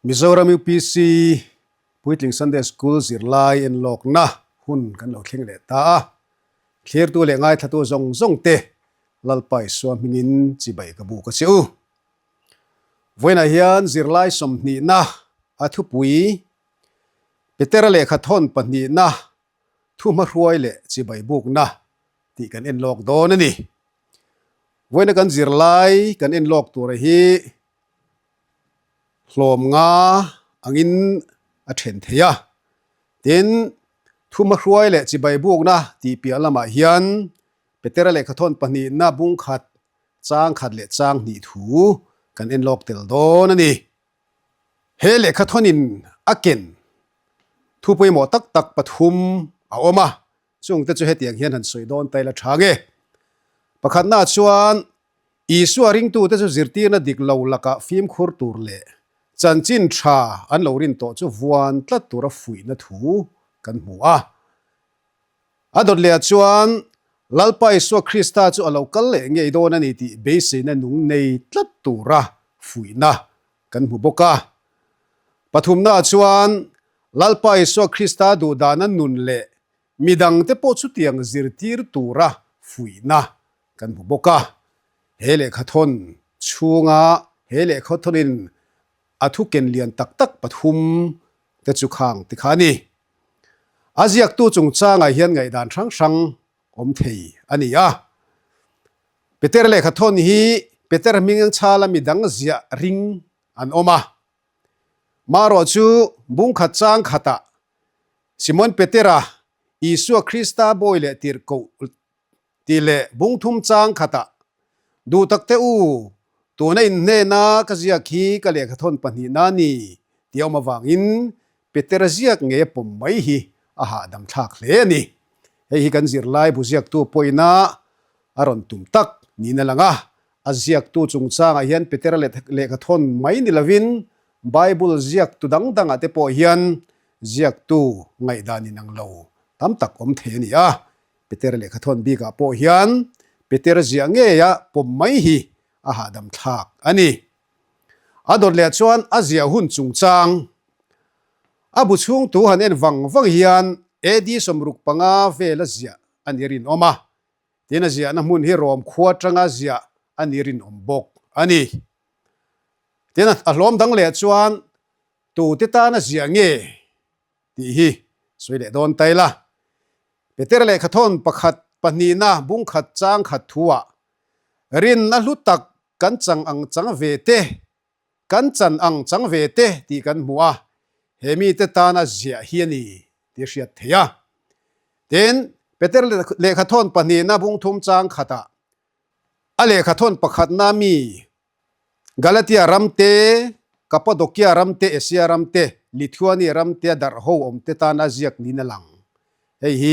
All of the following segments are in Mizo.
Mizoram UPC Puitling Sunday School zirlai enlawkna hun kan lo thleng leh ta a, thlirtu leh ngaithlatu zawng zawng te Lalpa Isua hmingin chibai ka buk a che u. Vawiinah hian zirlai sawmhnihna a thupui Petera lehkha thawn pahnihna thuhmahruai leh chibai bukna tih kan enlawk dawn a ni. Vawiina kan zirlai kan enlawk tura hi hlawm nga angin a then thei a. Tin, thuhmahruai leh chibai bukna tih piah lamah hian Petera lehkhathawn pahnihna bungkhat chang khat leh chang hnih thu kan enlawk tel dawn a ni. He lehkhathawnin a ken thu pawimawh tak tak pathum a awm a, chungte chu hetiang hian han sawi dawn ta ila tha nge. Pakhatnaah chuan Isua ringtute chu zirtirna dik lo lakah fimkhur tur leh chanchin tha an lo rin tawh chu vuan tlat tura fuihna thu kan hmu a. A dawt lehah chuan Lalpa Isua Krista chu a lo kal leh ngei dawn a ni tih beiseina nung nei tlat tura fuihna kan hmu bawk a. Pathumnaah chuan Lalpa Isua Krista duhdahna nun leh midangte pawh chutiang zirtir tura fuihna kan hmu bawk a. He lehkhathawn chhunga he lehkhathawnin a thu ken lian tak tak pathum te chu khang ti kha a ni. A ziaktu chungchangah hian ngaihdan hrang hrang awm thei a ni a. Peter lehkhathawn hi Peter hming chhala midang ziah ring an awm a. Marawh chu bungkhat chang khatah Simon Petera Isua Krista bawi leh tirhkoh tih leh bungthum chang khatah Duh tak teh u, tuna inhnena ka ziak hi ka lehkhathawn pahnihna a ni tih a awm avangin Petera ziak ngei a pawm mai hi a hahdam thlak hle a ni. Hei hi kan zirlai bu ziaktu pawhina a rawn tum tak niin a lang a, a ziaktu chungchangah hian Petera lehkhathawn mai ni lovin Bible ziaktu dang dangah te pawh hian ziaktu ngaihdan inang lo tam tak awm thei a ni a. Petera lehkhathawn bikah pawh hian Petera ziah ngeia pawm mai hi a hahdam thlak a ni. A dawt leh chuan a ziah hun chungchang a bu chhung tu han en vang vang hian AD 65 vela ziah a ni rinawm a, tin a ziahna hmun hi Rom khua atanga ziah a ni rinawm bawk a ni. Tin a hlawm dang leh chuan tute tana ziah nge tih hi sawi leh dawn ta ila. Peter lehkhathawn pakhat pahnihna bungkhat chang khat thuah rinna hlu tak kan chang ang chang ve te, kan chan ang chang ve te tih kan hmu a, he mite tana ziah hi a ni tih a hriat theih a. Tin, Peter lehkhathawn pahnihna bungthum chang khatah a lehkhathawn pakhatna mi Galatia ram te, Kapadokia ram te, Asia ram te, Lithuania ram te a darh ho awm te tana ziak niin a lang. Hei hi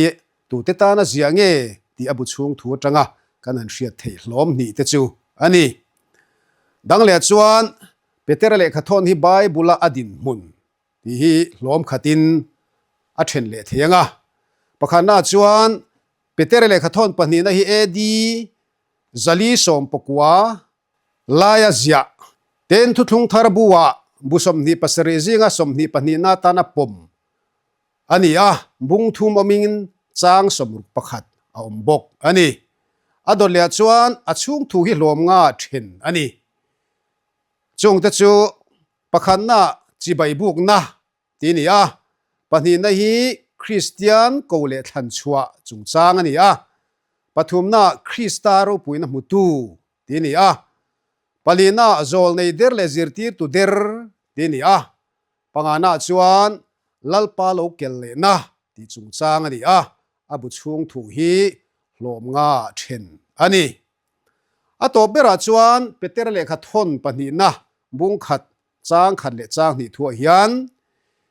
tute tana ziah nge tih a bu chhung thu atanga kan han hriat theih hlawm hnih te chu a ni. Dang leh chuan Petera lehkhathawn hi Bible-a a dinhmun tih hi hlawm khatin a then leh thei ang a. Pakhatnaah chuan Petera lehkhathawn pahnihna hi AD 490 laia ziah ten thuthlung thar bu-ah bu 27 zinga 22na atana pawm a ni a, bung thum awmin chang 61 a awm bawk a ni. A dawt lehah chuan a chhung thu hi hlawm nga then a ni. Chungte chu pakhatna chibai bukna tih a ni a, pahnihna hi Kristian ko leh thlan chhuah chungchang a ni a, pathumna Krista ropuina hmutu tih a ni a, palina zawlnei der leh zirtirtu der tih a ni a, pangana chuan Lalpa lo kel lehna tih chungchang a ni a, a bu chhung thu hi hlawm nga then a ni. A tawp berah chuan Petera lehkha thawn pahnihna bung khat chang khat leh chang hnih thuah hian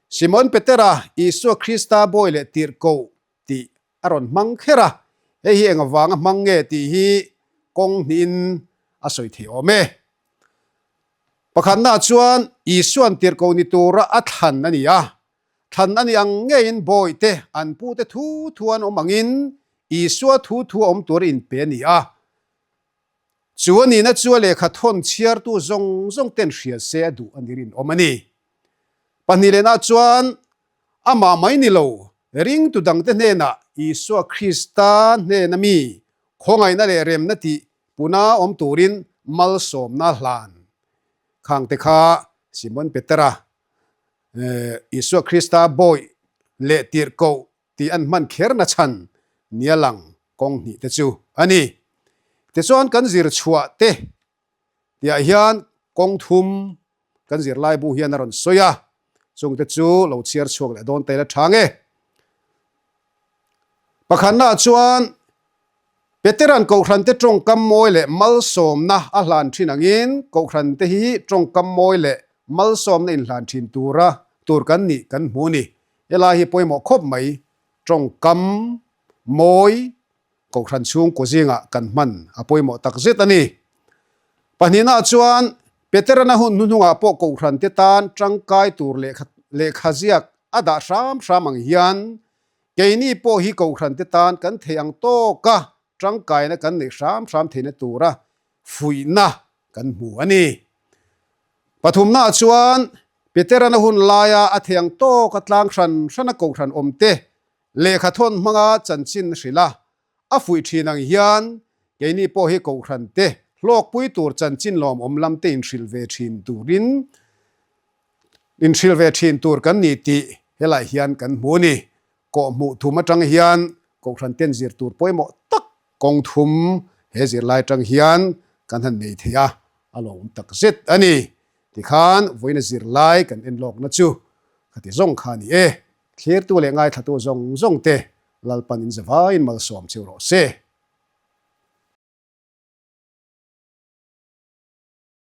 Simon Petera Isua Krista bawi leh tirhkoh tih a rawn hmang kher a, hei hi eng avanga hmang nge tih hi kawng hnihin a sawi thei awm e. Pakhatnaah chuan Isua'n tirhkoh ni tura a thlan a ni a, thlan a ni ang ngeiin bawihte an pute thu thu an awm angin Isua thu thu a awm tura inpe a ni a. Chu a nihna chu a lehkha thawn chhiartu zawng zawng ten hria se a duh a ni rinawm a ni. Pahnihlehnah chuan amah mai ni lo, ringtu dangte hnenah Isua Krista hnena mi khawngaihna leh remna tih puna awm turin malsawmna hlan khangte kha Simon Petera, Isua Krista bawih leh tirhkoh tih an hman kherna chhan nia lang kawng hnih te chu a ni. Tichuan kan zir chhuah te tihah hian kawng thum kan zirlaibu hian a rawn sawi a, chungte chu lo chhiar chhuak leh dawn ta ila tha nge. Pakhatnaah chuan Petera'n Kohhrante tawngkam mawi leh malsawmna a hlan thin angin Kohhrante hi tawngkam mawi leh malsawmna inhlan thin tura tur kan nih kan hmu a ni. Helai hi pawimawh khawp mai, tawngkam mawi Kohhran chhungkaw zingah kan hman a pawimawh tak zet a ni. Pahnihnaah chuan Petera'n a hun hnuhnungah pawh Kohhrante tan tangkai tur lehkha ziak a dah hram hram ang hian keini pawh hi Kohhrante tan kan thei ang tawka tangkaina kan neih hram hram theihna tura fuihna kan hmu a ni. Pathumnaah chuan Petera'n a hun laia a thei ang tawka tlang hran hrana Kohhran awmte Lehkha thawn hmanga chanchin hrilh a, a fuih thin ang hian keini pawh hi Kohhran te hlawkpui tur chanchin lawmawm lam te inhrilh ve thin turin inhrilh ve thin tur kan ni tih helai hian kan hmu a ni. Kawhhmuh thum atang hian Kohhran ten zir tur pawimawh tak kawng thum he zirlai atang hian kan han nei thei a, a lawmawm tak zet a ni. Tikhan vawiina zirlai kan enlawkna chu khati zawng kha a ni e. Thlirtu leh ngaithlatu zawng zawng te Lalpan in zavaiin malsawm cheu rawh se.